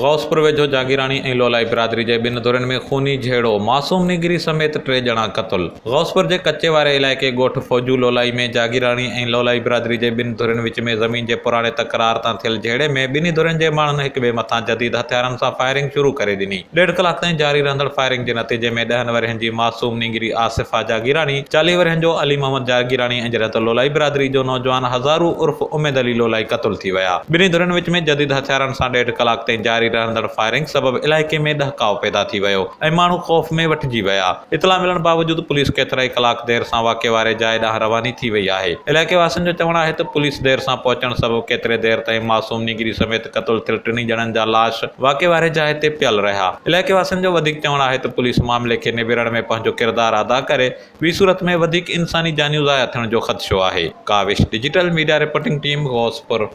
غوثپور ويجهو جاگيراڻي ۽ لولائي برادري جي ٻن ڌرين ۾ خوني جهيڙو، معصوم نينگري سميت ٽي ڄڻا قتل. غوثپور جي ڪچي واري علائقي ڳوٺ فوجو لولائي ۾ جاگيراڻي ۽ لولائي برادري جي ٻن ڌرين وچ ۾ زمين جي پراڻي تڪرار تان ٿيل جهيڙي ۾ ٻنهي ڌرين جي ماڻهن هڪ ٻئي مٿان جديد هٿيارن سان فائرنگ شروع ڪري ڏني. ڏيڍ ڪلاڪ تائين جاري رهندڙ فائرنگ جي نتيجي ۾ ڏهن ورهين جي معصوم نينگري آصفه جاگيراڻي، 40 ورهين جو علي محمد جاگيراڻي ۽ جڏهن ته لولائي برادري جو نوجوان هزارو عرف اميد علي لولائي قتل ٿي ويا. ٻنهي ڌرين وچ ۾ جديد هٿيارن سان ڏيڍ ڪلاڪ تائين جاري رهندڙ فائرنگ سبب علائقي ۾ ڏهڪاء پيدا ٿي ويو ۽ ماڻهو خوف ۾ وٺجي ويا. اطلاع ملڻ باوجود پوليس ڪيترائي ڪلاڪ دير سان واقعي واري جاء ڏانهن رواني ٿي وئي آهي. علائقي واسين جو چوڻ آهي ته پوليس دير سان پهچڻ سبب ڪيتري دير تائين معصوم نينگري سميت قتل ٿيل ٽنهي ڄڻن جا لاش واقعي واري جاء تي پيل رهيا. علائقي واسين جو وڌيڪ چوڻ آهي ته پوليس معاملي کي نبيرڻ ۾ پنهنجو ڪردار ادا ڪري، ٻي صورت ۾ وڌيڪ انساني جانيون ضايع ٿيڻ جو خدشو آهي. Kawish digital media reporting team Ghauspur.